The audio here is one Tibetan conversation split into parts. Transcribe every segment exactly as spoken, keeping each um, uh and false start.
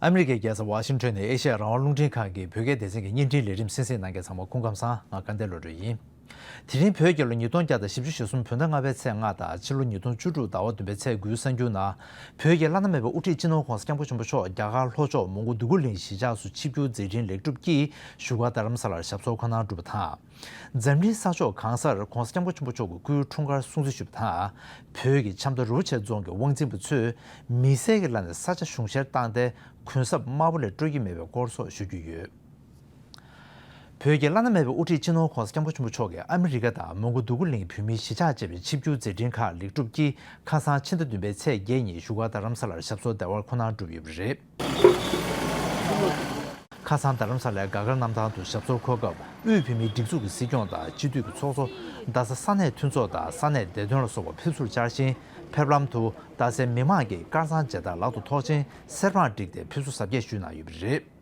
ཨ་མི་རི་ཀའི་རྒྱལ་ས་ཝ་ཤིང་ཊོན་ནས་ཨེ་ཤེ་ཡ་རང་དབང་རླུང་འཕྲིན་ཁང་གི་བོད་སྐད་སྡེ་ཚན་གྱི་བརྙན་འཕྲིན་ལས་རིམ་གསན་གཟིགས་གནང་མཁན་ཚང་མ་སྐུ་ཁམས་བཟང་། ང་སྐལ་ལྡན་བློ་གྲོས་ཡིན། དེ་རིང་བོད་རྒྱལ་ལོ་ཉིས་སྟོང་བརྒྱ་དང་བཞི་བཅུ་ཞེ་གསུམ་བོད་ཟླ་ལྔ་པའི་ཚེས་ལྔ་དང་ཕྱི་ལོ་ཉིས་སྟོང་བཅུ་དྲུག་ཟླ་བ་བདུན་པའི་ཚེས་དགུའི་གསར་འགྱུར་ནང་། བོད་ཀྱི་བླ་ན་མེད་པའི་དབུ་ཁྲིད་སྤྱི་ནོར་༧གོང་ས་༧སྐྱབས་མགོན་ཆེན་པོ་མཆོག་རྒྱ་གར་ལྷོ་ཕྱོགས་མོན་གྷོ་འདོད་རྒུ་གླིང་གཞིས་ཆགས་སུ་ཆིབས་བསྒྱུར་མཛད་འཕྲིན་ལེགས་གྲུབ་ཀྱིས་བཞུགས་སྒར་རྡ་རམ་ས་ལར་ཞབས་སོར་ཁོ་ན་བསྒྲུབས་པ་དང་། འཛམ་གླིང་ས་ཕྱོགས་གང་སར་༧གོང་ས་༧སྐྱབས་མགོན་ཆེན་པོ་མཆོག་གི་སྐུའི་འཁྲུངས་སྐར་སྲུང་བརྩི་ཞུས་པ་དང་། བོད་ཀྱི་ཆབ་མདོ་རི་བོ་ཆེ་རྫོང་གི་དབང་འཛིན་པ་ཚོས་མི་སེར་གྱི་ལ་ནས་ས་ཆ་གཞུང་བཞེས་བཏང་སྟེ་གུན་གསབ་དམའ་པོ་ལས་སྤྲོད་ཀྱི་མེད་པའི་སྐོར་སོགས་ཞུ་རྒྱུ་ཡོད། བོད་ཀྱི་བླ་ན་མེད་པའི་དབུ་ཁྲིད་སྤྱི་ནོར་༧གོང་ས་༧སྐྱབས་མགོན་ཆེན་པོ་མཆོག་གིས་ཨ་མི་རི་ཀ་དང་མོན་གྷོ་འདོད་རྒུ་གླིང་བོད་མིའི་གཞིས་ཆགས་བཅས་པའི་ཆིབས་བསྒྱུར་མཛད་འཕྲིན་ཁག་ལེགས་གྲུབ་ཀྱིས་ཁ་སང་ཕྱི་ཟླ་བདུན་པའི་ཚེས་བརྒྱད་ཉིན་བཞུགས་སྒར་རྡ་རམ་ས་ལར་ཞབས་སོར་བདེ་བར་ཁོ་ན་བསྒྲུབས་ཡོད་པ་རེད། ཁ་སང་རྡ་རམ་ས་ལའི་དགའ་དཀར་གནམ་ཐང་དུ་ཞབས་སོར་འཁོད་སྐབས་དབུས་བོད་མིའི་སྒྲིག་འཛུགས་ཀྱི་སྲིད་སྐྱོང་དང་སྤྱི་འཐུས་ཀྱི་ཚོགས་གཙོ། རྡ་ས་ས་གནས་མཐུན་ཚོགས་དང་ས་གནས་བདེ་དོན་ལ་སོགས་པ་ཕེབས་བསུར་བཅར་ཞིང་། ཕེབས་ལམ་དུ་རྡ་སའི་མི་མང་གིས་དཀར་གཙང་མཇལ་དར་ལག་ཏུ་ཐོགས་ཤིང་། གསེར་པང་བསྒྲིགས་ཏེ་ཕེབས་བསུ་གཟབ་རྒྱས་ཞུས་གནང་ཡོད་པ་རེད།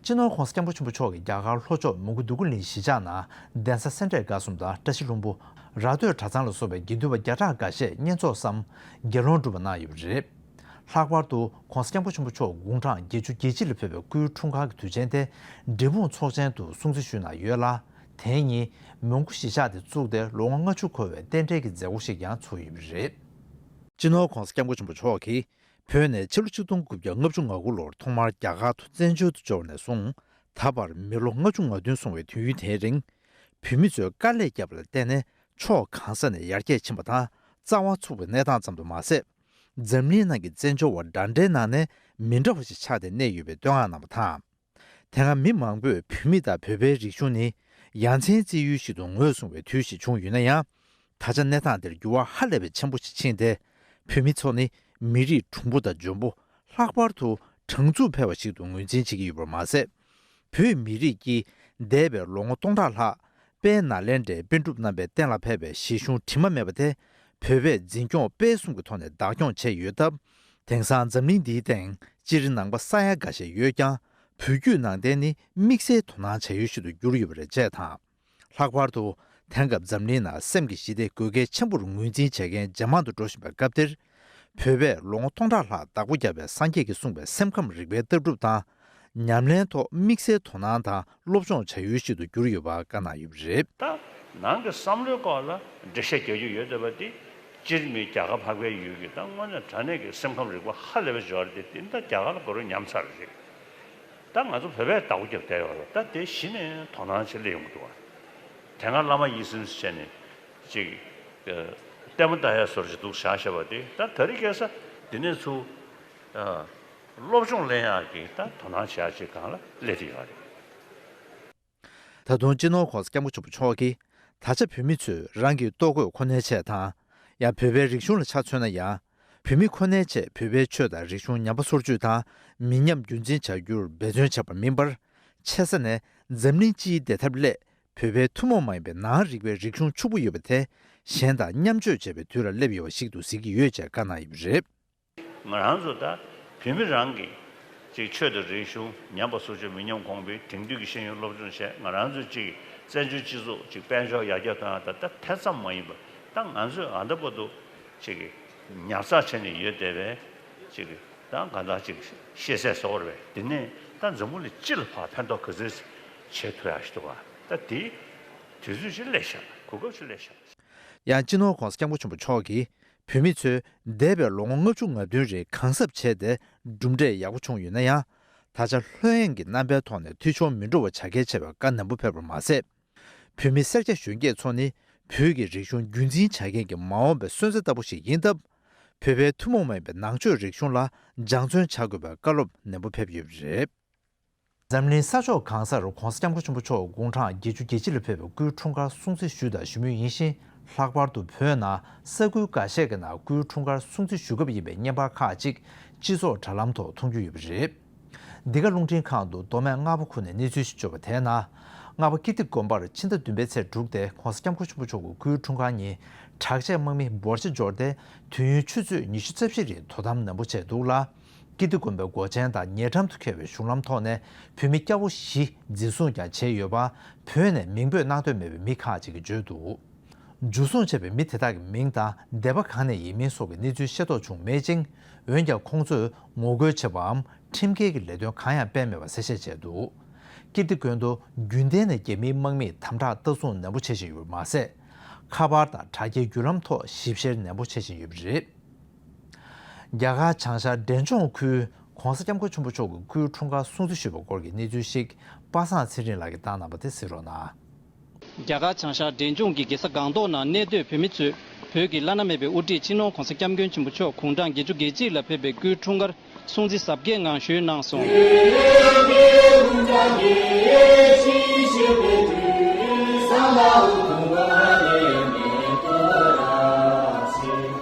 སྤྱི་ནོར་༧གོང་ས་༧སྐྱབས་མགོན་ཆེན་པོ་མཆོག་གིས་རྒྱ་གར་ལྷོ་ཕྱོགས་མོན་གྷོ་འདོད་རྒུ་གླིང་གཞིས་ཆགས་ནང་གདན་ས་སེ་འབྲས་དགའ་གསུམ་དང་བཀྲ་ཤིས་ལྷུན་པོ། ར་སྟོད་གྲྭ་ཚང་ལ་སོགས་པའི་དགེ་འདུན་པ་བརྒྱ་ཕྲག་འགའ་ཤས་བསྙེན་རྫོགས་སམ་དགེ་སློང་སྒྲུབ་པ་གནང་ཡོད་པ་རེད། ལྷག་པར་དུ་༧གོང་ས་༧སྐྱབས་མགོན་ཆེན་པོ་མཆོག་དགུང་གྲངས་བརྒྱད་ཅུ་གྱ་གཅིག་ལ་ཕེབས་པའི་སྐུའི་འཁྲུངས་སྐར་གྱི་དུས་ཆེན་དེ་འབྲས་སྤུངས་ཚོགས་ཆེན་དུ་སྲུང་བརྩི་ཞུས་གནང་ཡོད་ལ། དེ་ཉིན་མོན་གྷོ་གཞིས་ཆགས་དེ་བཙུགས་ཏེ་ལོ་ངོ་ལྔ་བཅུ་འཁོར་བའི་རྟེན་འབྲེལ་གྱི་མཛད་སྒོ་ཞིག་ཀྱང་ཚོགས་ཡོད་པ་རེད། སྤྱི་ནོར་༧གོང་ས་༧སྐྱབས་མགོན་ཆེན་པོ་མཆོག་གིས་བོད་ནས་ཕྱི་ལོ་ཆིག་སྟོང་དགུ་བརྒྱ་ལྔ་བཅུ་ང་དགུ་ལོར་ཐོག་མར་རྒྱ་གར་དུ་བཙན་བྱོལ་དུ་འབྱོར་ནས་བཟུང་། ད་བར་མི་ལོ་ལྔ་བཅུ་ང་བདུན་སོང་བའི་དུས་ཡུན་དེའི་རིང་། བོད་མི་ཚོས་དཀའ་ལས་བརྒྱབ་པ་ལ་བརྟེན་ནས་ཕྱོགས་གང་ས་ནས་ཡར་རྒྱས་ཕྱིན་པ་དང་རྩ་བ་ཚུགས་པའི་གནས་སྟངས་ཙམ་དུ་མ་ཟད། འཛམ་གླིང་ནང་གི་བཙན་བྱོལ་བ་འདྲ་འདྲའི་ནང་ནས་མི་འདྲ་བ་ཞིག་ཆགས་ཏེ་གནས་ཡོད་པའི་བསྟོད་བསྔགས་གནང་བ་དང་། དེ་སྔ་མི་མང་པོས་བོད་མི་དང་བོད་པའི་རིག་གཞུང་ནི་ཡ་མཚན་རྩེ་ཡུལ་ཞིག་ཏུ་ངོས་བཟུང་བའི་དུས་ཤིག་བྱུང་ཡོད་ན་ཡང་། ད་ཆ་གནས་སྟངས་དེར་འགྱུར་བ་ཧ་ལས་པའི་ཆེན་པོ་ཞིག་ཕྱིན་ཏེ། བོད་མི་ཚོ་ནི་མི་རིགས་གྲུང་པོ་དང་འཇོན་པོ། ལྷག་པར་དུ་དྲང་ཚུགས་འཕེར་བ་ཞིག་ཏུ་ངོས་འཛིན་བྱེད་ཀྱི་ཡོད་པར་མ་ཟད། བོད་མི་རིགས་ཀྱིས་འདས་པའི་ལོ་ངོ་སྟོང་ཕྲག་ལྷག་དཔལ་ནཱ་ལེནྡྲའི་པཎ་གྲུབ་རྣམ་པས་གཏན་ལ་ཕབ་པའི་གཞི་གཞུང་དྲི་མ་མེད་པ་དེ་བོད་པས་འཛིན་སྐྱོང་སྤེལ་གསུམ་གྱི་ཐོག་ནས་བདག་སྐྱོང་བྱས་ཡོད་སྟབས། དེང་སང་འཛམ་གླིང་འདིའི་སྟེང་སྤྱིར་ནང་པ་ས་ཡ་འགའ་ཤས་ཡོད་ཀྱང་། བོད་བརྒྱུད་ནང་བསྟན་ནི་དམིགས་བསལ་དོ་སྣང་བྱ་ཡུལ་ཞིག་ཏུ་གྱུར་ཡོད་པ་རེད་ཅེས་དང་། ལྷག་པར་དུ་དེང་སྐབས་འཛམ་གླིང་ནང་སེམས་ཀྱི་ཞི་བདེ་དགོས་གལ་ཆེན་པོར་ངོས་འཛིན་བྱེད་མཁན་ཇེ་མང་དུ་འགྲོ་བཞིན་པའི་སྐབས་འདིར། བོད་པས་ལོ་ངོ་སྟོང་ཕྲག་ལྷག་བདག་པོ་བརྒྱབ་པའི་སངས་རྒྱས་ཀྱིས་གསུངས་པའི་སེམས་ཁམས་རིག་པའི་ལྟ་གྲུབ་དང་། ཉམས་ལེན་ཐོག་དམིགས་བསལ་དོ་སྣང་དང་སློབ་སྦྱོང་བྱ་ཡུལ་ཞིག་ཏུ་གྱུར་ཡོད་པ་བཀའ་གནང་ཡོད་པ་རེད། ད་ནང་གི་བསམ་བློའི་སྐོར་ལ་འགྲེལ་བཤད་རྒྱག་རྒྱུ་ཡོད་བསྡད་པ་དེ། སྤྱིར་མི་རྒྱ་གར་འཕགས་པའི་ཡུལ་གྱི་ད་དངོས་གནས་དྲང་གནས་ཀྱི་སེམས་ཁམས་རིག་པ་ཧ་ལས་པའི་འབྱོར་དེ་དེ་ད་རྒྱ་གར་ལ་གོ་རུ་ཉམས་ཚར་རེད། ད་ང་ཚོ་བོད་པས་བདག་པོ་རྒྱབ་བསྡད་ཡོད་རེད། ད་དེ་གཞི་ནས་དོ་སྣང་ཆེ་སླེབས་ཡོང་གི་འདུག་བ། དེ་སྔ་བླ་མ་ཡིད་བཞིན་ཟེར་ནས་ཅིག་ལྟད་མོ་ལྟ་ཡ་བཟོ་འདྲ་ཅིག་འདུག་བཞག་བཞག་པ་དེ། ད་དེ་རིང་ཁ་སང་འདི་ནས་ཚུར་སློབ་སྦྱོང་ལེན་ཡག་གི་ད་དོ་སྣང་བྱེད་ཡག་ཅིག་སྒང་ལ་སླེབས་བསྡད་ཡོད་རེད། ད་དུང་སྤྱི་ནོར་༧གོང་ས་༧སྐྱབས་མགོན་ཆེན་པོ་མཆོག་གིས་ད་ཆ་བོད་མི་ཚོས་རང་གི་ལྟོ་གོས་གོན་གནས་ཆས་དང་། ཡང་བོད་པའི་རིག་གཞུང་ལ་ཆ་མཚོན་ན་ཡང་། བོད་མི་གོན་གནས་ཆས་བོད་པའི་ཆོས་དང་རིག་གཞུང་ཉམས་པ་སོར་ཆུད་དང་མི་ཉམས་རྒྱུན་འཛིན་བྱ་རྒྱུར་འབད་བརྩོན་བྱས་པ་མིན་པར། ཆེ་ས་ནས་འཛམ་གླིང་སྤྱིའི་བདེ་ཐབས་སླད་བོད་པའི་ཐུན་མོང་མ་ཡིན་པའི་ནང་རིག་པའི་རིག་གཞུང་ཕྱུག་པོ་ཡོད་པ་དེ་གཞན་དང་མཉམ་སྤྱོད་བྱེད་པའི་དུས་ལ་སླེབས་ཡོད་པ་ཞིག་ཏུ་གཟིགས་ཀྱི་ཡོད་ཅེས་བཀའ་གནང་ཡོད་པ་རེད། ང་རང་ཚོ་ད་བོད་མི་རང་གི་ཅིག་ཆོས་དང་རིག་གཞུང་ཉམས་པ་སོར་ཆུད་མི་ཉམས་གོང་འཕེལ་དེང་དུས་ཀྱི་ཤེས་ཡོན་སློབ་སྦྱོང་བྱས། ང་རང་ཚོ་ཅིག་བཙན་བྱོལ་སྤྱི་ཚོགས་ཅིག་དཔལ་འབྱོར་ཡར་རྒྱས་གཏོང་ཡག་ད་ད་དེ་ཙམ་མ་ཡིན་པ། ད་ང་ཚོས་ཨ་ད་བར་དུ་ཅིག་ཉར་ཚགས་བྱས་ནས་ཡོད་བསྡད་པའི་ཅིག་ད་གང་ལྟར་ཅིག་ཤེས་ཚད་བཟོ་བར་བས། དེ་ནས་ད་འཛམ་བུ་གླིང་སྤྱི་ལ་ཕར་ཕན་ཐོགས་ག་ཚོད་བྱེད་ཐུབ་ཡག་ཞིག་འདུག་ག། ད་དེ་དུས་ཚོད་ཅིག་སླེབས་ཤག། གོ་སྐབས་ཅིག་སླེབས་ཤག། ཡང་སྤྱི་ནོར་༧གོང་ས་༧སྐྱབས་མགོན་ཆེན་པོ་མཆོག་གིས་བོད་མི་ཚོས་འདས་པའི་ལོ་ངོ་ལྔ་བཅུ་ང་བདུན་རིང་གང་གཟབ་བྱས་ཏེ་གྲུབ་འབྲས་ཡག་པོ་བྱུང་ཡོད་ན་ཡང་། ད་ཆ་ལྷོད་གཡེང་གི་རྣམ་པའི་ཐོག་ནས་འཐུས་ཤོར་མི་འགྲོ་བ་བྱ་གལ་ཆེ་བའི་བཀའ་ནན་པོ་ཕེབས་པར་མ་ཟད། བོད་མི་སེར་སྐྱ་གཞོན་སྐྱེས་ཚོ་ནི་བོད་ཀྱི་རིག་གཞུང་རྒྱུན་འཛིན་བྱ་མཁན་གྱི་མ་འོངས་པའི་སོན་རྩ་ལྟ་བུ་ཞིག་ཡིན་སྟབས། བོད་པའི་ཐུན་མོང་མ་ཡིན་པའི་ནང་ཆོས་རིག་གཞུང་ལ་སྦྱང་བརྩོན་བྱ་དགོས་པའི་བཀའ་སློབ་ནན་པོ་ཕེབས་ཡོད་པ་རེད། འཛམ་གླིང་ས་ཕྱོགས་གང་སར་༧གོང་ས་༧སྐྱབས་མགོན་ཆེན་པོ་མཆོག་དགུང་གྲངས་བརྒྱད་ཅུ་གྱ་གཅིག་ལ་ཕེབས་པའི་སྐུའི་འཁྲུངས་སྐར་སྲུང་བརྩི་ཞུས་དང་ཞུ་མུས་ཡིན་ཞིང་། ལྷག་པར་དུ་བོད་ནང་ས་ཁུལ་འགའ་ཤས་ཀྱི་ནང་སྐུའི་འཁྲུངས་སྐར་སྲུང་བརྩི་ཞུ་སྐབས་ཡིན་པའི་བརྙན་པར་ཁག་ཅིག་སྤྱི་ཚོགས་དྲ་ལམ་ཐོག་མཐོང་རྒྱུ་ཡོད་པ་རེད། འདི་ག་རླུང་འཕྲིན་ཁང་དུ་མདོ་སྨད་རྔ་པ་ཁུལ་ནས་གནས་ཚུལ་ཞིག་བཅོས་པ་དེའི་ནང་། རྔ་པ་ཀིརྟི་དགོན་པར་ཕྱི་ཟླ་བདུན་པའི་ཚེས་དྲུག་སྟེ་༧གོང་ས་༧སྐྱབས་མགོན་ཆེན་པོ་མཆོག་གི་སྐུའི་འཁྲུངས་སྐར་ཉིན་དྲག་ཆས་དམག་མི་འབོར་ཆེ་འབྱོར་ཏེ་དུས་ཡུན་ཆུ་ཚོད་ཉི་ཤུ་རྩ་བཞི་རིང་དོ་དམ་ནན་པོ་བྱས་འདུག་ལ། ཀིརྟི་དགོན་པའི་སྒོ་ཆེན་དང་ཉེ་འགྲམ་དུ་འཁེལ་བའི་གཞུང་ལམ་ཐོག་ནས་བོད་མི་སྐྱ་བོ་བཞི་འཛིན་བཟུང་ཀྱང་བྱས་ཡོད་པ། བོད་ནས་མིང་འབོད་གནང་འདོད་མེད་པའི་མི་ཁག་ཅིག་གིས་བརྗོད་འདུག། འཇུ་བཟུང་བྱས་པའི་མི་དེ་དག་གི་མིང་དང་སྡེ་པ་གང་ནས་ཡིན་མིན་སོགས་ཀྱི་གནས་ཚུལ་ཤེས་རྟོགས་བྱུང་མེད་ཅིང་། འོན་ཀྱང་ཁོང་ཚོས་ངོ་རྒོལ་བྱས་པའམ་ ཁྲིམས་འགལ་གྱི་ལས་དོན་གང་ཡང་སྤེལ་མེད་པ་གསལ་བཤད་བྱས་འདུག། ཀིརྟི་དགོན་དུ་རྒྱུན་གཏན་ནས་རྒྱ་མིའི་དམག་མིས་དམ་དྲག་ལྟ་སྲུང་ནན་པོ་བྱེད་བཞིན་ཡོད་པ་མ་ཟད། ཁ་པར་དང་དྲ་རྒྱའི་བརྒྱུད་ལམ་ཐོག་ཞིབ་བཤེར་ནན་པོ་བྱེད་བཞིན་ཡོད་པ་རེད། རྒྱ་གར་བྱང་ཤར་འབྲས་ལྗོངས་ཁུལ་༧གོང་ས་༧སྐྱབས་མགོན་ཆེན་པོ་མཆོག་གི་སྐུའི་འཁྲུངས་སྐར་སྲུང་བརྩི་ཞུས་པའི་སྐོར་གྱི་གནས་ཚུལ་ཞིག་པ་སངས་ཚེ་རིང་ལགས་ཀྱིས་བཏང་གནང་བ་དེ་གཟིགས་རོགས་གནང་། རྒྱ་གར་བྱང་ཤར་འབྲས་ལྗོངས་ཀྱི་རྒྱལ་ས་སྒང་ཏོག་ནང་གནས་སྡོད་བོད་མི་ཚོས་བོད་ཀྱི་བླ་ན་མེད་པའི་དབུ་ཁྲིད་སྤྱི་ནོར་༧གོང་ས་༧སྐྱབས་མགོན་ཆེན་པོ་མཆོག་དགུང་གྲངས་བརྒྱད་ཅུ་གྱ་གཅིག་ལ་ཕེབས་པའི་སྐུའི་འཁྲུངས་སྐར་སྲུང་བརྩི་གཟབ་རྒྱས་ངང་ཞུས་གནང་སོང་།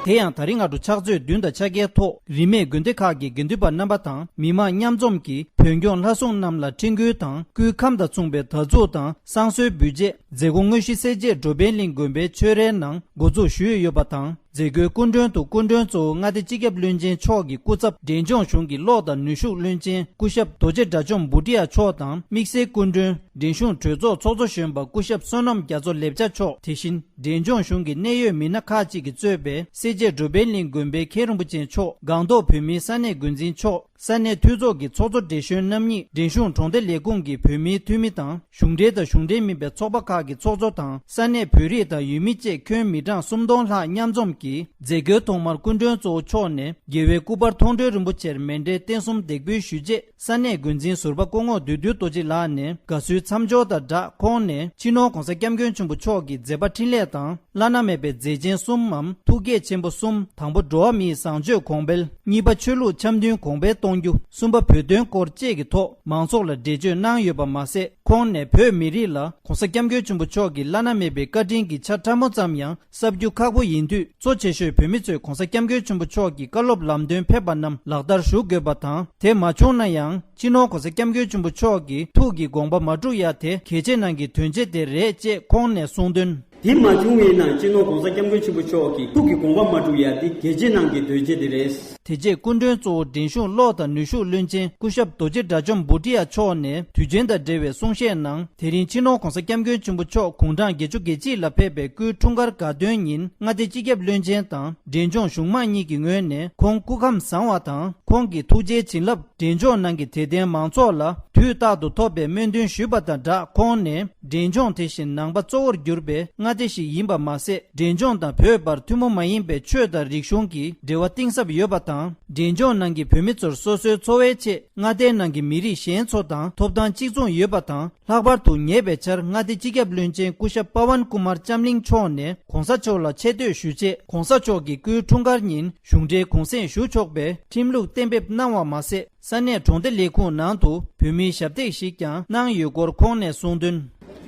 དེ་ཡང་ད་རིང་སྔ་དྲོ་ཕྱག་ཚོད་བདུན་དང་ཕྱེད་ཀའི་ཐོག་རིས་མེད་དགོན་སྡེ་ཁག་གི་དགེ་འདུན་པ་རྣམ་པ་དང་མི་མང་མཉམ་འཛོམས་ཀྱིས་བོད་སྐྱོང་ལྷ་སྲུང་རྣམས་ལ་འཕྲིན་བསྐུལ་དང་སྐུའི་ཁམས་དང་མཚུངས་པའི་དར་ཚུགས་དང་བསང་གསོལ་འབུལ་རྗེས་མཛད་སྒོ་དངོས་གཞི་སེར་བྱེས་འགྲོ་ཕན་གླིང་དགོན་པའི་ཆོས་རའི་ནང་འགོ་འཛུགས་ཞུས་ཡོད་པ་དང་། མཛད་སྒོའི་སྐུ་མགྲོན་དུ་སྐུ་མགྲོན་གཙོ་བོ་མངའ་སྡེ་སྤྱི་ཁྱབ་བློན་ཆེན་མཆོག་གི་སྐུ་ཚབ་འབྲས་ལྗོངས་གཞུང་གི་གློག་དང་ནུས་ཤུགས་བློན་ཆེན་སྐུ་ཞབས་རྡོ་རྗེ་དགྲ་བཅོམ་བྷུ་ཏི་ཡ་མཆོག་དང་དམིགས་བསལ་སྐུ་མགྲོན་འབྲས་ལྗོངས་གྲོས་ཚོགས་ཚོགས་གཙོ་གཞོན་པ་སྐུ་ཞབས་བསོད་ནམས་རྒྱ་མཚོ་ལེབ་ཅ་མཆོག་དེ་བཞིན་འབྲས་ལྗོངས་གཞུང་གི་གནད་ཡོད་མི་སྣ་ཁག་ཅིག་གིས་གཙོས་པའི་སེར་བྱེས་འགྲོ་ཕན་གླིང་དགོན་པའི་མཁན་རིན་པོ་ཆེ་མཆོག་སྒང་ཏོག་བོད་མིའི་ས་གནས་འགོ་འཛིན་མཆོག་ས་གནས་འཐུས་ཚོགས་ཀྱི་ཚོགས་གཙོ་བགྲེས་གཞོན་རྣམ་གཉིས་འབྲས་ལྗོངས་གྲོང་སྡེ་ལས་ཁུངས་ཀྱི་བོད་མིའི་འཐུས་མི་དང་གཞུང་འབྲེལ་དང་གཞུང་འབྲེལ་མིན་པའི་ཚོགས་པ་ཁག་གི་ཚོགས་གཙོ་དང་ས་གནས་བོད་རིགས་དང་ཡུལ་མི་བཅས་ཁྱོན་མི་གྲངས་སུམ་སྟོང་ལྷག་མཉམ་འཛོམས་ཀྱིས་མཛད་སྒོའི་ཐོག་མར་སྐུ་མགྲོན་གཙོ་བོ་མཆོག་ནས་རྒྱལ་བའི་སྐུ་པར་མཐོང་གྲོལ་རིན་པོ་ཆེར་མཎྜལ་རྟེན་གསུམ་འདེགས་འབུལ་ཞུས་རྗེས་ས་གནས་འགོ་འཛིན་ཟུར་པ་སྐུ་ངོ་བདུད་འདུལ་རྡོ་རྗེ་ལགས་ནས་དགའ་བསུའི་མཚམས་སྦྱོར་དང་སྦྲགས་ཁོང་ནས་སྤྱི་ནོར་༧གོང་ས་༧སྐྱབས་མགོན་ཆེན་པོ་མཆོག་གི་མཛད་པ་འཕྲིན་ལས་དང་བླ་ན་མེད་པའི་མཛད་ཆེན་གསུམ་མམ་ཐུགས་བསྐྱེད་ཆེན་པོ་གསུམ། དང་པོ་འགྲོ་བ་མིའི་བཟང་སྤྱོད་གོང་འཕེལ། གཉིས་པ་ཆོས་ལུགས་འཆམ་མཐུན་གོང་འཕེལ་གཏོང་རྒྱུ། གསུམ་པ་བོད་དོན་སྐོར་བཅས་ཀྱི་ཐོག་མང་ཚོགས་ལ་འགྲེལ་བརྗོད་གནང་ཡོད་པ་མ་ཟད། ཁོང་ནས་བོད་མི་རིགས་ལ་༧གོང་ས་༧སྐྱབས་མགོན་ཆེན་པོ་མཆོག་གི་བླ་ན་མེད་པའི་བཀའ་དྲིན་གྱི་ཆ་ཕྲ་མོ་ཙམ་ཡང་བསབ་རྒྱུ་ཁག་པོ་ཡིན་དུས། གཙོ་ཆེ་ཤོས་བོད་མི་ཚོས་༧གོང་ས་༧སྐྱབས་མགོན་ཆེན་པོ་མཆོག་གི་བཀའ་སློབ་ལམ་སྟོན་ཕེབས་པ་རྣམས་ལག་བསྟར་ཞུ་དགོས་པ་དང་། དེ་མ་བྱུང་ན་ཡང་སྤྱི་ནོར་༧གོང་ས་༧སྐྱབས་མགོན་ཆེན་པོ་མཆོག་གི་ཐུགས་ཀྱི་དགོངས་པ་མ་འགྲུབ་ཡ་དེ་གལ་ཆེ་ནང་གི་དོན་ཆེ་དེ་རེད་ཅེས་ཁོང་ནས་གསུངས་དོན། དེ་མ་བྱུང་བས་ན་སྤྱི་ནོར་༧གོང་ས་༧སྐྱབས་མགོན་ཆེན་པོ་མཆོག་གི་ཐུགས་ཀྱི་དགོངས་པ་མ་འགྲུབ་ཡ་དེ་གལ་ཆེ་ནང་གི་དོན་ཆེ་དེ་རེད། དེ་རྗེས་སྐུ་མགྲོན་གཙོ་བོ་འབྲིང་གཞུང་གློག་དང་ནུས་ཤུགས་བློན་ཆེན་སྐུ་ཞབས་རྡོ་རྗེ་དགྲ་བཅོམ་བྷུ་ཏི་ཡ་མཆོག་ནས་དུས་ཆེན་དང་འབྲེལ་བའི་གསུང་བཤད་ནང་། དེ་རིང་སྤྱི་ནོར་༧གོང་ས་༧སྐྱབས་མགོན་ཆེན་པོ་མཆོག་དགུང་གྲངས་བརྒྱད་ཅུ་གྱ་གཅིག་ལ་ཕེབས་པའི་སྐུའི་འཁྲུངས་སྐར་དགའ་སྟོན་ཉིན་མངའ་སྡེ་སྤྱི་ཁྱབ་བློན་ཆེན་དང་འབྲིང་གཞུང་གཞུང་མང་གཉིས་ཀྱི་ངོས་ནས་ཁོང་སྐུ་ཁམས་བཟང་བ་དང་། ཁོང་གི་ཐུགས་རྗེའི་བྱིན་རླབས་འབྲིང་གཞུང་ནང་གི་དད་ལྡན་མང་ཚོགས་ལ་དུས་རྟག་ཏུ་ཐོབ་པའི་སྨོན་འདུན་ཞུས་པ་དང་སྦྲགས། ཁོང་ནས། འབྲས་ལྗོངས་དེ་བཞིན་ནང་པ་གཙོ་བོར་གྱུར་པའི་མངའ་སྡེ་ཞིག་ཡིན་པ་མ་ཟད། འབྲས་ལྗོངས་དང་བོད་བར་ཐུན་མོང་མ་ཡིན་པའི་ཆོས་དང་རིག་གཞུང་གི་འབྲེལ་བ་གཏིང་ཟབ་ཡོད་པ་དང་། འབྲས་ལྗོངས་ནང་གི་བོད་མི་ཚོར་སོ་སོའི་འཚོ་བའི་ཆེད་མངའ་སྡེའི་ནང་གི་མི་རིགས་གཞན་ཚོ་དང་ཐོབ་ཐང་གཅིག་མཚུངས་ཡོད་པ་དང་། ལྷག་པར་དུ་ཉེ་བའི་ཆར་མངའ་སྡེ་སྤྱི་ཁྱབ་བློན་ཆེན་སྐུ་ཞབས་པ་ཝན་ཀུ་མར་ལྕམ་གླིང་མཆོག་ནས་༧གོང་ས་མཆོག་ལ་ཆེ་བསྟོད་ཞུ་ཆེད། ༧གོང་ས་མཆོག་གི་སྐུའི་འཁྲུངས་སྐར་ཉིན་གཞུང་འབྲེལ་གུང་གསེང་ཞུ་ཆོག་པའི་ཁྲིམས་ལུགས་གཏན་འབེབས་གནང་བ་མ་ཟད། ས་གནས་གྲོང་སྡེ་ལས་ཁུངས་ནང་དུ་བོད་མིའི་ཞབས་སྟེགས་ཤིག་ཀྱང་གནང་ཡོད་སྐོར་ཁོང་ནས་གསུངས་དོན།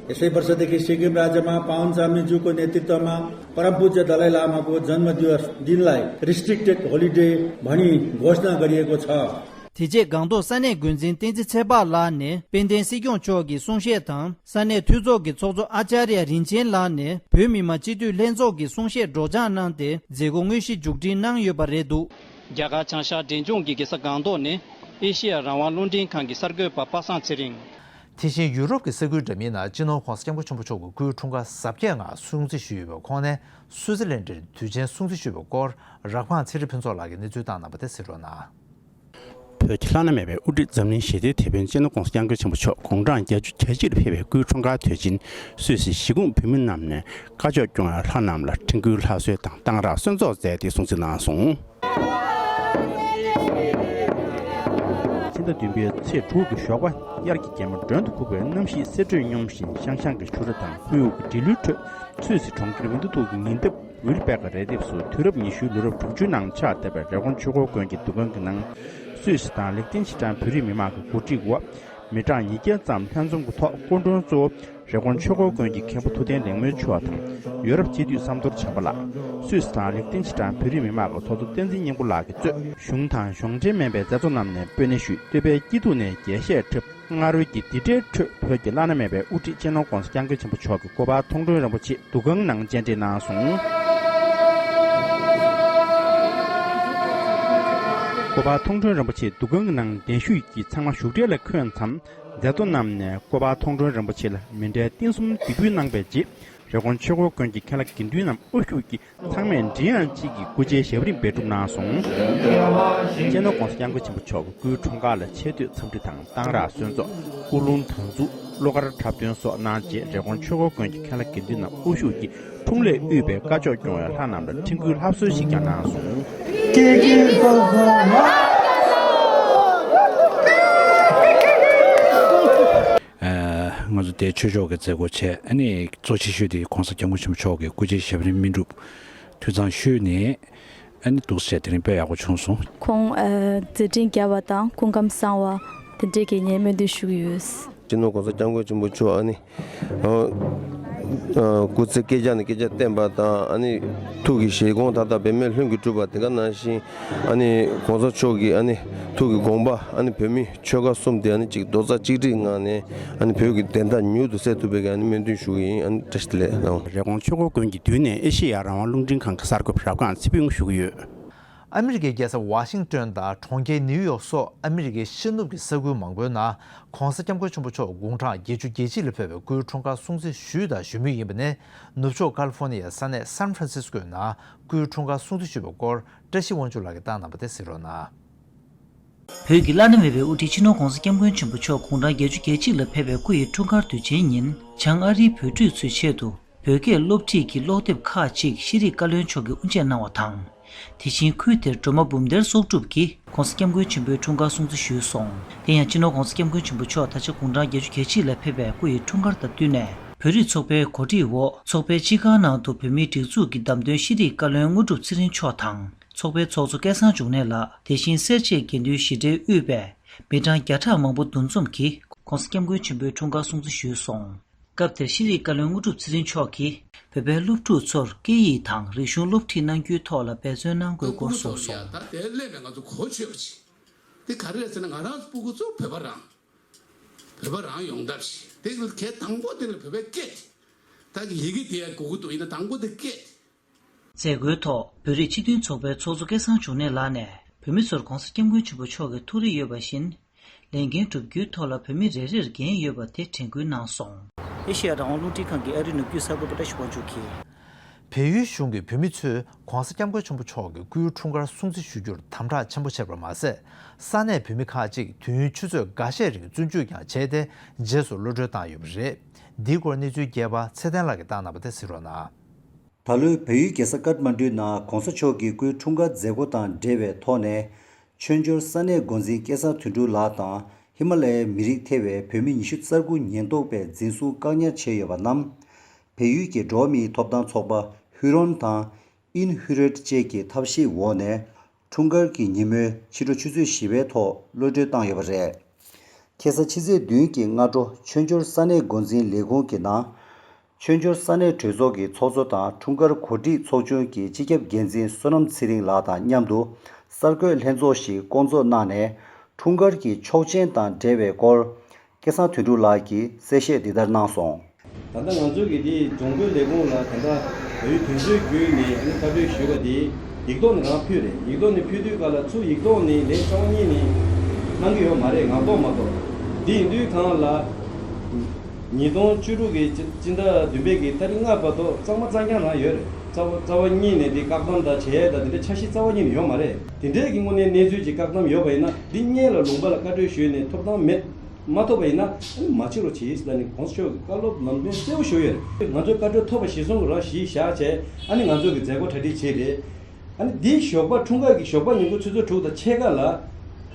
यसै वर्षदेखि सिक्किम राज्यमा पावन स्वामीज्यूको नेतृत्वमा परम पूज्य दलाई लामाको जन्म दिवस दिनलाई रिस्ट्रिक्टेड होलिडे भनी घोषणा गरिएको छ। དེ་རྗེས་སྒང་ཏོག་ས་གནས་འགོ་འཛིན་བསྟན་འཛིན་ཚེ་དཔག་ལགས་ནས་དཔལ་ལྡན་སྲིད་སྐྱོང་མཆོག་གི་གསུང་བཤད་དང་ས་གནས་འཐུས་ཚོགས་ཀྱི་ཚོགས་གཙོ་ཨ་ཅཱརྱ་རིན་ཆེན་ལགས་ནས་བོད་མི་མང་སྤྱི་འཐུས་ལྷན་ཚོགས་ཀྱི་གསུང་བཤད་སྒྲོག་སྦྱང་གནང་སྟེ་མཛད་སྒོ་དངོས་གཞི་མཇུག་སྒྲིལ་གནང་ཡོད་པ་རེད་འདུག། རྒྱ་གར་བྱང་ཤར་འབྲས་ལྗོངས་ཀྱི་རྒྱལ་ས་སྒང་ཏོག་ནི་ཨེ་ཤེ་ཡ་རང་དབང་རླུང་འཕྲིན་ཁང་གི་གསར་འགོད་པ་པ་སངས་ཚེ་རིང་། དེ་བཞིན་ཡུ་རོབ་ཀྱི་ས་ཁུལ་འདྲ་མིན་ནང་སྤྱི་ནོར་༧གོང་ས་༧སྐྱབས་མགོན་ཆེན་པོ་མཆོག་གི་སྐུའི་འཁྲུངས་སྐར་གཟབ་རྒྱས་ངང་སྲུང་བརྩི་ཞུས་ཡོད་པའི་ཁོངས་ནས་སུའུ་ཙེར་ལན་ཌིར་དུས་ཆེན་སྲུང་བརྩི་ཞུས་པའི་སྐོར་རག་ཕངས་ཚེ་རིང་ཕུན་ཚོགས་ལགས་ཀྱིས་གནས་ཚུལ་བཏང་གནང་བ་དེ་གཟིགས་རོགས་གནང་། བོད་ཀྱི་བླ་ན་མེད་པའི་དབུ་ཁྲིད་འཛམ་གླིང་ཞི་བདེའི་དེད་དཔོན་སྤྱི་ནོར་༧གོང་ས་༧སྐྱབས་མགོན་ཆེན་པོ་མཆོག་དགུང་གྲངས་བརྒྱད་ཅུ་གྱ་གཅིག་ལ་ཕེབས་པའི་སྐུའི་འཁྲུངས་སྐར་དུས་ཆེན་སུད་སི་གཞིས་ཁོངས་བོད་མི་རྣམས་ནས་བཀའ་ཆོས་སྐྱོང་བའི་ལྷ་རྣམས་ལ་དྲན་སྐུལ་ལྷ་གསོལ་དང་གཏང་རག་གསོལ་ཚོགས་མཛད་དེ་སྲུང་བརྩི་གནང་སོང་། ཕྱི་ཟླ་བདུན་པའི་ཚེས་དྲུག་གི་ཞོགས་པ། དབྱར་གྱི་གད་མོ་མགྲོན་དུ་ཁུག་པའི་གནམ་གཤིས་སེར་ཁྲོད་སྙོམས་བཞིན་ཤང་ཤང་གི་ཆུ་ར་དང་དངུལ་དབུགས་ཀྱི་སྒྲིལ་ལུས་ཁྲོད། སུད་སི་གྲོང་ཁྱེར་ཝིན་ཏུ་ཐུག་གི་ཉེ་འདབས་ཝིལ་པེ་ཀ་རས་དེབ་སུ་དུས་རབས་ཉི་ཤུའི་ལོ་རབས་དྲུག་ཅུའི་ནང་ཆགས་བསྡད་པའི་རི་ཀོན་ཆོས་འཁོར་དགོན་གྱི་འདུ་ཁང་གི་ནང་། སུད་སི་དང་ལིག་ཏེན་ཤི་ཏན་བོད་རིགས་མི་མང་གི་གོ་སྒྲིག་འོག་མི་གྲངས་ཉིས་བརྒྱ་ཙམ་ལྷན་འཛོམས་ཀྱི་ཐོག་སྐུ་མགྲོན་གཙོ་བོ་རི་ཀོན་ཆོས་འཁོར་དགོན་གྱི་མཁན་པོ་ཐུབ་བསྟན་ལེགས་སྨོན་མཆོག་དང་། ཡོ་རོབ་སྤྱི་འཐུས་ཟམ་གདོང་བྱམས་པ་ལགས། སུད་སི་དང་ལིག་ཏེན་ཤི་ཏན་བོད་རིགས་མི་མང་གི་ཚོགས་གཙོ་བསྟན་འཛིན་སྙིང་པོ་ལགས་ཀྱིས་གཙོས། གཞུང་དང་གཞུང་འབྲེལ་མིན་པའི་མཛད་གཙོ་རྣམས་ནས་སྤོས་སྣེ་ཞུས། སྟོད་པའི་སྐྱིད་སྡུག་ནས་རྒྱས་བཤད་འཁྲབ། སྔ་རོལ་གྱི་འདི་འདྲའི་ཁྲོད་བོད་ཀྱི་བླ་ན་མེད་པའི་དབུ་ཁྲིད་སྤྱི་ནོར་༧གོང་ས་༧སྐྱབས་མགོན་ཆེན་པོ་མཆོག་གི་སྐུ་པར་མཐོང་གྲོལ་རིན་པོ་ཆེ་འདུ་ཁང་ནང་མཇལ་འཕྲད་གནང་སོང་། སྐུ་པར་མཐོང་གྲོལ་རིན་པོ་ཆེ་འདུ་ཁང་གི་ནང་གདན་ཞུས་ཀྱིས་ཚང་མ་བཞུགས་གྲལ་ལ་འཁོད་མཚམས། མཛད་གཙོ་རྣམས་ནས་སྐུ་པར་མཐོང་གྲོལ་རིན་པོ་ཆེ་ལ་མཎྜལ་རྟེན་གསུམ་འདེགས་འབུལ་གནང་བའི་རྗེས། རི་ཀོན་ཆོས་འཁོར་དགོན་གྱི་མཁན་བླ་དགེ་འདུན་རྣམས་དབུ་བཞུགས་ཀྱིས་ཚང་མས་མགྲིན་དབྱངས་གཅིག་གིས་སྐུ་ཕྱྭའི་ཞབས་རིམ་འབད་གྲུབ་གནང་སོང་། སྤྱི་ནོར་༸གོང་ས་༸སྐྱབས་མགོན་ཆེན་པོ་མཆོག་གི་སྐུའི་འཁྲུངས་སྐར་ལ་ཆེ་བསྟོད་འཚམས་འདྲི་དང་གཏང་རག་གསོལ་ཚོགས། སྐུ་རླུང་དར་འཛུགས། གླུ་གར་འཁྲབ་སྟོན་སོགས་གནང་རྗེས། རི་ཀོན་ཆོས་འཁོར་དགོན་གྱི་མཁན་བླ་དགེ་འདུན་རྣམས་དབུ་བཞུགས་ཀྱིས་འཁྲུངས་ལྷས་དབུས་པའི་བཀའ་ཆོས་སྐྱོང་བའི་ལྷ་རྣམས་ལ་འཕྲིན་བསྐུལ་ལྷ་གསོལ་ཞིག་ཀྱང་གནང་སོང་། ཨ། ང་ཚོ་དེ་ཆོས་ཕྱོགས་ཀྱི་མཛད་སྒོ་བྱས། ཨ་ནི་གཙོ་ཆེ་ཤོས་དེ་༸གོང་ས་༸སྐྱབས་མགོན་ཆེན་པོ་མཆོག་གི་སྐུ་ཕྱྭའི་ཞབས་རིམ་སྨིན་སྒྲུབ་ཐུགས་གཙང་ཞུས་ནས། ཨ་ནི་འདུག་སེ་དེ་རིང་དཔེ་ཡག་པོ་བྱུང་སོང་། ཁོང་ཨ་མཛད་འཕྲིན་རྒྱས་པ་དང་སྐུ་ཁམས་བཟང་བ་དེ་འདྲས་ཀྱི་ངས་སྨོན་འདུན་ཞུ་གི་ཡོད། སྤྱི་ནོར་༸གོང་ས་༸སྐྱབས་མགོན་ཆེན་པོ་མཆོག་ཨ་ནི། ཨ། སྐུ་ཚེ་བསྐལ་བརྒྱ་ནས་བསྐལ་བརྒྱར་བརྟན་པ་དང་། ཨ་ནི་ཐུགས་ཀྱི་བཞེད་དགོངས་མཐའ་དག་འབད་མེད་ལྷུན་གྱིས་གྲུབ་པ། དེ་ག་ནང་བཞིན་ཨ་ནི་༸གོང་ས་མཆོག་གི་ཨ་ནི་ཐུགས་ཀྱི་དགོངས་པ། ཨ་ནི་བོད་མི་ཆོལ་ཁ་གསུམ་དེ་ཨ་ནི་གཅིག་རྡོག་རྩ་གཅིག་སྒྲིལ་ངང་ནས་ཨ་ནི་བོད་ཀྱི་བདེན་མཐའ་མྱུར་དུ་གསལ་ཐུབ་པའི་ཨ་ནི་སྨོན་འདུན་ཞུ་གི་ཡིན། ཨ་ནི་བཀྲ་ཤིས་བདེ་ལེགས་གནང་། རི་ཀོན་ཆོས་འཁོར་དགོན་གྱི་མདུན་ནས་ཨེ་ཤེ་ཡ་རང་དབང་རླུང་འཕྲིན་ཁང་གི་གསར་འགོད་པ་ཞབས་ཁང་ཚེ་ཕུན་ཞུ་གི་ཡོད། ཨ་མི་རི་ཀའི་རྒྱལ་ས་ཝ་ཤིང་ཏོན་དང་གྲོང་ཁྱེར་ནིའུ་ཡོག་སོགས་ཨ་མི་རི་ཀའི་ཤར་ནུབ་ཀྱི་ས་ཁུལ་མང་པོའི་ནང་༸གོང་ས་༸སྐྱབས་མགོན་ཆེན་པོ་མཆོག་དགུང་གྲངས་བརྒྱད་ཅུ་གྱ་གཅིག་ལ་ཕེབས་པའི་སྐུའི་འཁྲུངས་སྐར་སྲུང་བརྩི་ཞུས་དང་ཞུ་མུས་ཡིན་པ་ནས། ནུབ་ཕྱོགས་ཀ་ལི་ཧྥོ་ནི་ཡའི་ས་གནས་སན་ཧྥ་རན་སིས་ཀོའི་ནང་སྐུའི་འཁྲུངས་སྐར་སྲུང་བརྩི་ཞུས་པའི་སྐོར་བཀྲ་ཤིས་དབང་ཕྱུག་ལགས་ཀྱིས་བཏང་གནང་བ་དེ་གཟིགས་རོགས་གནང་། བོད་ཀྱི་བླ་ན་མེད་པའི་དབུ་ཁྲིད་སྤྱི་ནོར་༸གོང་ས་༸སྐྱབས་མགོན་ཆེན་པོ་མཆོག་དགུང་གྲངས་བརྒྱད་ཅུ་གྱ་གཅིག་ལ་ཕེབས་པའི་སྐུ་ཡི་འཁྲུངས་སྐར་དུས་ཆེན་ཉིན། བྱང་ཨ་རིའི་བོད་ཕྲུག་ཚོའི་ཆེད་དུ་བོད་སྐད་སློབ་ཁྲིད་ཀྱི་ཀློག་དེབ་ཁག་ཅིག་ཤེས་རིག་བཀའ་བློན་མཆོག་གིས་དབུ་འབྱེད་གནང་བ་དང་། དེ་བཞིན་ཁུལ་དེར་སྒྲོལ་མ་འབུམ་སྡེར་ཚོགས་སྒྲུབ་ཀྱིས་༸གོང་ས་༸སྐྱབས་མགོན་ཆེན་པོའི་འཁྲུངས་སྐར་སྲུང་བརྩི་ཞུས་སོང་། དེ་ཡང་སྤྱི་ནོར་༸གོང་ས་༸སྐྱབས་མགོན་ཆེན་པོ་མཆོག་ད་ཆ་དགུང་གྲངས་བརྒྱད་ཅུ་གྱ་གཅིག་ལ་ཕེབས་པའི་སྐུ་ཡི་འཁྲུངས་སྐར་དང་བསྟུན་ནས། བོད་རིགས་ཚོགས་པའི་གོ་སྒྲིག་འོག་ཚོགས་པའི་སྤྱི་ཁང་ནང་དུ་བོད་མིའི་སྒྲིག་འཛུགས་ཀྱི་བདམས་ཐོན་ཤེས་རིག་བཀའ་བློན་དངོས་གྲུབ་ཚེ་རིང་མཆོག་དང་། ཚོགས་པའི་ཚོགས་གཙོ་སྐལ་བཟང་འབྱུང་གནས་ལགས། དེ་བཞིན་སེར་བྱེས་དགེ་འདུན་བཞི་སྡེའི་དབུས་པའི་མི་གྲངས་བརྒྱ་ཕྲག་མང་པོ་འདུ་འཛོམས་ཀྱིས་༸གོང་ས་༸སྐྱབས་མགོན་ཆེན་པོའི་འཁྲུངས་སྐར་སྲུང་བརྩི་ཞུས་སོང་། སྐབས་དེར་ཤེས་རིག་བཀའ་བློན་དངོས་གྲུབ་ཚེ་རིང་མཆོག་གིས་བོད་པའི་སློབ་ཕྲུག་ཚོར་སྐད་ཡིག་དང་རིག་གཞུང་སློབ་ཁྲིད་གནང་རྒྱུའི་ཐོག་ལ་འབད་བརྩོན་གནང་དགོས་སྐོར་གསུངས་སོང་། ད་དེ་སླེབས་ནས་ང་ཚོ་གོ་ཆོད་པ་ཅིག་དེ་ག་རེ་རེད་ཟེར་ན། ང་རང་ཚོ་སྤུ་གུ་ཚོ་བོད་པ་རང་། བོད་པ་རང་ཡོང་ཐབས་ཤིག་དེ་གལ་དང་པོ་དེ་ལ་བོད་པའི་སྐད་དེ། ད་གི་ཡི་གེ་དེ་ཡ་གོ་གི་འདུག་ཡིན་ན་དང་པོ་དེ་སྐད་དེ། མཛད་སྒོའི་ཐོག་བོད་རིགས་སྤྱི་མཐུན་ཚོགས་པའི་ཚོགས་གཙོ་སྐལ་བཟང་འབྱུང་གནས་ལགས་ནས། བོད་མི་ཚོར་༸གོང་ས་༸སྐྱབས་མགོན་ཆེན་པོ་མཆོག་གི་ཐུགས་རེ་ཡོད་པ་བཞིན། ལས་འགན་བསྒྲུབ་རྒྱུའི་ཐོག་ལ་བོད་མི་རེ་རེར་འགན་ཡོད་པ་དེ་དྲན་སྐུལ་གནང་སོང་། ཨེ་ཤེ་ཡ་རང་དབང་རླུང་འཕྲིན་ཁང་གི་ཨ་རིའི་ནུབ་རྒྱུད་གསར་འགོད་པ་བཀྲ་ཤིས་དབང་ཕྱུག་གིས། བལ་ཡུལ་གཞུང་གིས་བོད་མི་ཚོས་༸གོང་ས་༸སྐྱབས་མགོན་ཆེན་པོ་མཆོག་གི་སྐུའི་འཁྲུངས་སྐར་སྲུང་བརྩི་ཞུ་རྒྱུར་དམ་དྲག་ཆེན་པོ་བྱས་པར་མ་ཟད། ས་གནས་བོད་མི་ཁག་ཅིག་དུས་ཡུན་ཆུ་ཚོད་འགའ་ཤས་རིང་བཙོན་འཇུག་ཀྱང་བྱས་ཏེ། རྗེས་སུ་གློད་གྲོལ་བཏང་ཡོད་པ་རེད། འདིའི་སྐོར་གནས་ཚུལ་རྒྱས་པ་ཚེ་བརྟན་ལགས་ཀྱིས་བཏང་གནང་བ་དེ་གཟིགས་རོགས་གནང་། ད་ལོའི་བལ་ཡུལ་རྒྱལ་ས་ཀཏ་མན་ཌུའི་ནང་༸གོང་ས་མཆོག་གི་སྐུའི་འཁྲུངས་སྐར་མཛད་སྒོ་དང་འབྲེལ་བའི་ཐོག་ནས། ཆོས་འབྱོར་ས་གནས་འགོ་འཛིན་སྐལ་བཟང་དོན་གྲུབ་ལགས་དང་། ཧི་མ་ལ་ཡའི་མི་རིགས་ཐེ་བའི་བོད་མི་ཉི་ཤུ་རྩ་དགུ་ཉེན་རྟོག་པས་འཛིན་བཟུང་བཀག་ཉར་བྱས་ཡོད་པ་རྣམས། བལ་ཡུལ་གྱི་འགྲོ་བ་མིའི་ཐོབ་ཐང་ཚོགས་པ་ཧུ་རོན་དང་། ཨིན་ཧུ་རེད་བཅས་ཀྱི་ཐབས་ཤེས་འོག་ནས། འཁྲུངས་སྐར་གྱི་ཉིན་མོའི་ཕྱི་དྲོ་ཆུ་ཚོད་བཞི་པའི་ཐོག་གློད་གྲོལ་བཏང་ཡོད་པ་རེད། ཁ་སང་ཕྱི་ཚེས་བདུན་གྱི་སྔ་དྲོ་ཆོས་འབྱོར་ས་གནས་འགོ་འཛིན་ལས་ཁུངས་ཀྱི་ནང་། ཆོས་འབྱོར་ས་གནས་གྲོས་ཚོགས་ཀྱི་ཚོགས་གཙོ་དང་། འཁྲུངས་སྐར་གོ་སྒྲིག་ཚོགས་ཆུང་གི་སྤྱི་ཁྱབ་འགན་འཛིན་བསོད་ནམས་ཚེ་རིང་ལགས་དང་མཉམ་དུ། གསར་འགོད་ལྷན་ཚོགས་ཤིག་བསྐོང་ཚོགས་གནང་ནས། འཁྲུངས་སྐར་གྱི་ཆོག་མཆན་དང་འབྲེལ་བའི་སྐོར། སྐལ་བཟང་དོན་གྲུབ་ལགས་ཀྱིས་གསལ་བཤད་འདི་ལྟར་གནང་སོང་། ད་ལྟ་ང་ཚོ་གི་དེ་རྫོང་དཔོན་ལས་ཁུངས་ལ་ད་ལྟ་བོད་ཡིག་དོན་གཅོད་བརྒྱུད་ནས་ཨ་ནི་བཀའ་འཁྲོལ་ཞུས་པ་དེ་ཡིག་ཐོག་ནས་རང་ཕུལ་རེད། ཡིག་ཐོག་ནས་ཕུལ་དུས་སྐབས་ལ་ཚུར་ཡིག་ཐོག་ནས་ལན་རྩ་བ་ཉིད་ནས་གནང་གི་ཡོད་མ་རེད། ངག་ཐོག་མ་གཏོགས། འདི་ཡིན་དུས་སྒང་ལ། ཉིས་སྟོང་བཅུ་དྲུག་གི་སྤྱི་ཟླ་བདུན་པའི་གི་ཏ་རིག་ལྔ་བར་དུ་གཙང་མ་གཙང་རྐྱང་རང་ཡོད་རེད། རྩ་བ་རྩ་བ་ཉིད་ནས་འདི་བཀག་སྡོམ་དང་བྱེད་ཡས་དང་དེ་འདྲའི་འཆར་གཞི་རྩ་བ་ཉིད་ནས་ཡོད་མ་རེད། དེ་འདྲའི་གི་དངོས་གནས་གནས་ཚུལ་ཅིག་བཀག་སྡོམ་ཡོད་པ་ཡིན་ན། འདི་སྔོན་ལ་ལུང་པ་ལ་བཀའ་འཁྲོལ་ཞུས་ནས་ཐོབ་ཐང་མེད། མ་ཐོབ་པ་ཡིན་ན་ཨ་ནི་མ་བྱེད་རོགས་གྱིས་ལབ་ནས་༸གོང་ས་མཆོག་གིས་བཀའ་སློབ་ལམ་སྟོན་གསལ་པོ་ཞུས་ཡོད་རེད། ང་ཚོས་བཀའ་འཁྲོལ་ཐོབ་པ་གཞིར་བཟུང་གི་ར་གཞི་བཞག་བྱས། ཨ་ནི་ང་ཚོ་གི་མཛད་སྒོ་གྲ་སྒྲིག་བྱས་རེད། ཨ་ནི་འདིའི་ཞོགས་པ་འཁྲུངས་སྐར་གྱི་ཞོགས་པ་ཉིན་གུང་ཆུ་ཚོད་དྲུག་དང་ཕྱེད་ཀ་ལ།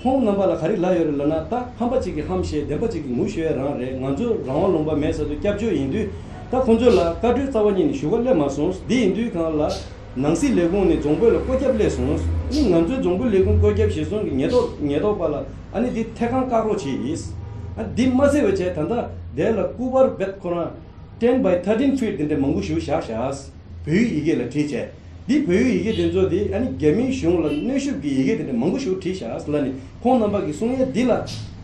ཁོང་རྣམ་པ་ལ་ག་རེ་ལབ་ཡོད་རེད་ལབ་ན། ད་ཕམ་པ་གཅིག་གིས་ཧམ་བཤད། བདེན་པ་གཅིག་གིས་ངུ་ཤོར་ཡ་རང་རེད། ང་ཚོ་རང་དབང་ལུང་པ་མེད་ས་དུ་སྐྱབས་བཅོལ་ཡིན་དུས། ད་ཁོང་ཚོ་ལ་བཀའ་འཁྲོལ་རྩ་བ་ཉིད་ནས་ཞུ་ག་སླེབས་མ་སོང་། འདི་ཡིན་དུས་སྒང་ལ། ནང་སྲིད་ལས་ཁུངས་ནས་རྫོང་དཔོན་ལ་བཀོད་ཁྱབ་སླེབས་སོང་། ཨ་ནི་ང་ཚོའི་རྫོང་དཔོན་ལས་ཁུངས་བཀོད་ཁྱབ་གཞིར་བཟུང་གི་ཉེན་རྟོག་ཉེན་རྟོག་པ་ལ་ཨ་ནི་འདི་ཐད་ཀར་བཀག་རོགས་བྱས་ཡིན། ཨ་འདི་མ་ཟད་པ་བྱས་ད་ལྟ་དེ་ལ་སྐུ་པར་རྦད་ཁོ་རང་ten by thirteen feet དེ་འདྲ་མང་པོ་ཞིག་བཞག་བཞག་བོད་ཡིག་ཡི་གེ་ལ་བྲིས་བྱས། འདི་བོད་ཡིག་ཡི་གེ་དེ་ཚོ་དེ་ཨ་ནི་རྒྱ་མིའི་གཞུང་ལ་གནོན་ཤུགས་ཀྱི་ཡི་གེ་དེ་འདྲ་མང་པོ་ཞིག་བྲིས་བཞག་ལབ་ནས། ཁོང་རྣམ་པ་གི་གསུང་ཡས་འདི་ལ་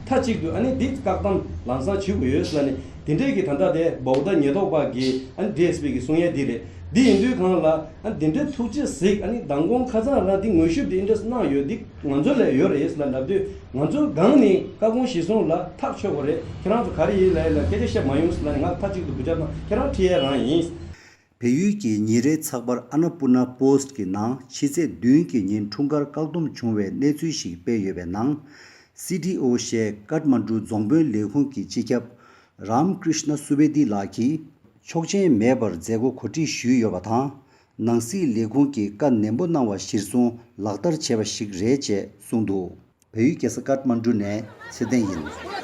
མཐའ་གཅིག་ཏུ་ཨ་ནི་འདི་བཀག་སྡོམ་ལམ་སང་བྱེད་དགོས་ཡོད་ལབ་ནས། དེ་འདྲས་ཀྱི་ད་ལྟ་དེ་བོག་ད་ཉེན་རྟོག་པ་གི་ཨ་ནི་ཌི་ཨེས་པི་གི་གསུང་ཡས་འདི་རེད། འདི་ཡིན་དུས་སྒང་ལ་ཨ་ནི་འདི་འདྲའི་ཐུགས་རྗེ་གཟིགས། ཨ་ནི་མདང་དགོང་ཁ་སང་རང་འདི་ངོ་ཤེས་འདི་འདྲས་གནང་ཡོད། འདི་ང་ཚོ་ལ་ཡོད་རེད་ལབ་ལབ་དུས། ང་ཚོའི་སྒང་ནས་བཀའ་དགོངས་གཞིར་བཟུང་ལ་ཐག་ཆོད་དགོས་རེད། ཁྱེད་རང་ཚོ་ག་རེ་ཡིན་ལབ་ཡས་ལ་སྐད་ཆ་བཤད་མ་ཡོང་ལབ་ནས་ང་མཐའ་གཅིག་ཏུ་གུས་ཞབས་དང་ཁྱེད་རང་ཁྲིད་ཡས་རང་ཡིན། བལ་ཡུལ་གྱི་ཉིན་རེའི་ཚགས་པར་ཨ་ན་པུར་ན་པོ་སི་ཊི་གི་ནང་ཕྱི་ཚེས་བདུན་གྱི་ཉིན་འཁྲུངས་སྐར་བཀག་སྡོམ་བྱུང་བའི་གནས་ཚུལ་ཞིག་སྤེལ་ཡོད་པའི་ནང་། སི་ཌི་ཨོ་ཞེས་ཀཏ་མན་གྲུ་རྫོང་དཔོན་ལས་ཁུངས་ཀྱི་སྤྱི་ཁྱབ་རམ་ཀྲིཤ་ན་སུ་བེ་དི་ལགས་ཀྱིས་ཆོག་མཆན་མེད་པར་མཛད་སྒོ་གོ་སྒྲིག་ཞུས་ཡོད་པ་དང་། ནང་སྲིད་ལས་ཁུངས་ཀྱིས་བཀའ་ནན་པོ་གནང་བ་གཞིར་བཟུང་ལག་བསྟར་བྱས་པ་ཞིག་རེད་ཅེས་གསུངས་འདུག་བལ་ཡུལ་རྒྱལ་ས་ཀཏ་མན་གྲུ་ནས་ཚེ་བརྟན་ཡིན།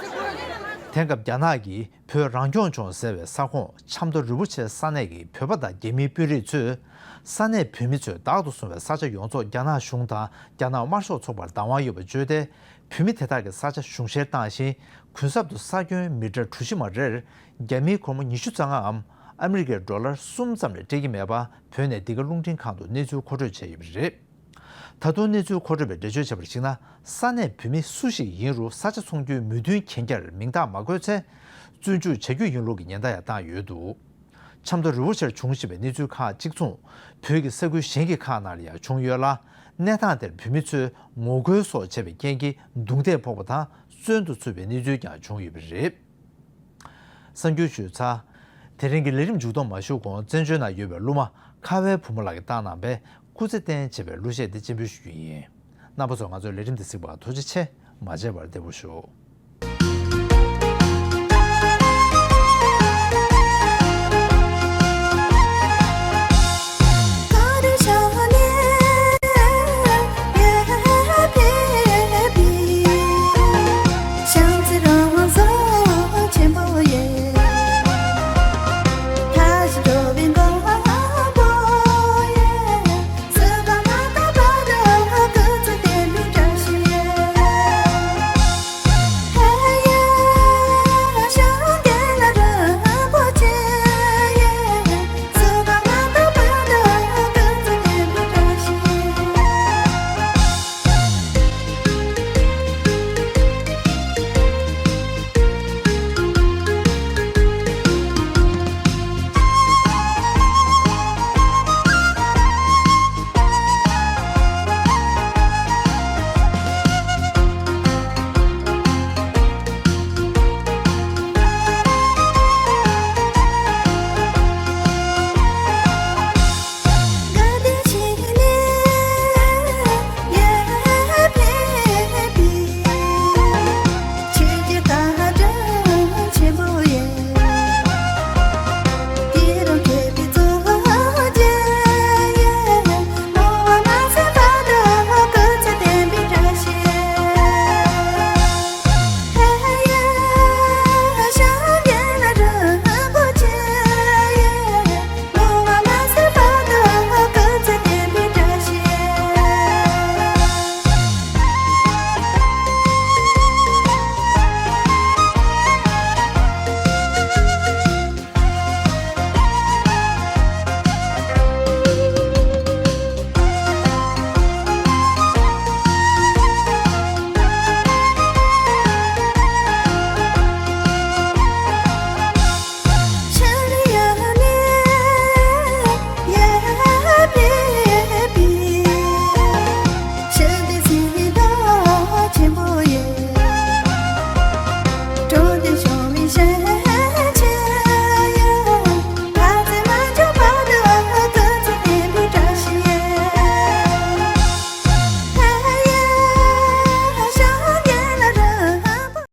དེང་སྐབས་རྒྱ་ནག་གིས་བོད་རང་སྐྱོང་ལྗོངས་ཟེར་བའི་ས་ཁོངས་ཆབ་མདོ་རི་བོ་ཆེ་ས་གནས་ཀྱི་བོད་པ་དང་རྒྱ་མིའི་དཔོན་རིགས་ཚོས། ས་གནས་བོད་མི་ཚོས་བདག་ཏུ་བཟུང་བའི་ས་ཆ་ཡོངས་རྫོགས་རྒྱ་ནག་གཞུང་དང་རྒྱ་ནག་དམར་ཤོག་ཚོགས་པར་བདག་དབང་ཡོད་པ་བརྗོད་དེ། བོད་མི་དེ་དག་གི་ས་ཆ་གཞུང་བཞེས་བཏང་ཞིང་། གུང་གསེང་དུ་ས་ཁྱོན་མི་ཊར་གྲུ་བཞི་མ་རེར་རྒྱ་མིའི་སྒོར་མོ་ཉི་ཤུ་རྩ་ལྔའམ་ཨ་མི་རི་ཀའི་ཌོ་ལར་གསུམ་ཙམ་ལས་སྤྲད་ཀྱི་མེད་པ་བོད་ནས་འདི་ག་རླུང་འཕྲིན་ཁང་དུ་གནས་ཚུལ་མཁོ་སྤྲོད་བྱས་ཡོད་པ་རེད། ད་དུང་གནས་ཚུལ་མཁོ་སྤྲོད་པས་འགྲེལ་བརྗོད་བྱས་པར་གཞིགས་ན། ས་གནས་བོད་མི་སུ་ཞིག་ཡིན་རུང་ས་ཆ་འཚོང་རྒྱུའི་མོས་མཐུན་གན་རྒྱར་མིང་རྟགས་མ་བཀོད་ཚེ། བཙོན་འཇུག་བྱ་རྒྱུ་ཡིན་ལུགས་ཀྱི་ཉེན་བརྡ་ཡང་བཏང་ཡོད་འདུག་ཆབ་མདོ་རི་བོ་ཆེར་བྱུང་བཞིན་པའི་གནས་ཚུལ་ཁག་གཅིག་མཚུངས། བོད་ཀྱི་ས་ཁུལ་གཞན་གྱི་ཁག་ནང་ལ་ཡང་བྱུང་ཡོད་ལ། གནས་སྟངས་དེར་བོད་མི་ཚོས་ངོ་རྒོལ་སོགས་བྱས་པའི་རྐྱེན་གྱིས་རྡུང་རྡེག་ཕོག་པ་དང་བཙོན་དུ་ཚུད་པའི་གནས་ཚུལ་ཀྱང་བྱུང་ཡོད་པ་རེད། གསར་འགྱུར་ཞུས་ཚར། དེ་རིང་གི་ལས་རིམ་མཇུག་སྡོམ་མ་ཞུ་གོང་། བཙན་བྱོལ་ནང་ཡོད་པའི་གླུ་མ་ཁ་བའི་བུ་མོ་ལགས་ཀྱིས་བཏང་གནང་བའི་སྐུ་ཚེ་བརྟན་ཞེས་པའི་གླུ་གཞས་འདི་སྤྱན་འབུལ་ཞུ་རྒྱུ་ཡིན། རྣམ་པ་ཚོ་ང་ཚོའི་ལས་རིམ་འདི་གཟིགས་པར་ཐུགས་རྗེ་ཆེ། མ་མཇལ་བར་བདེ་པོ་བཞུགས།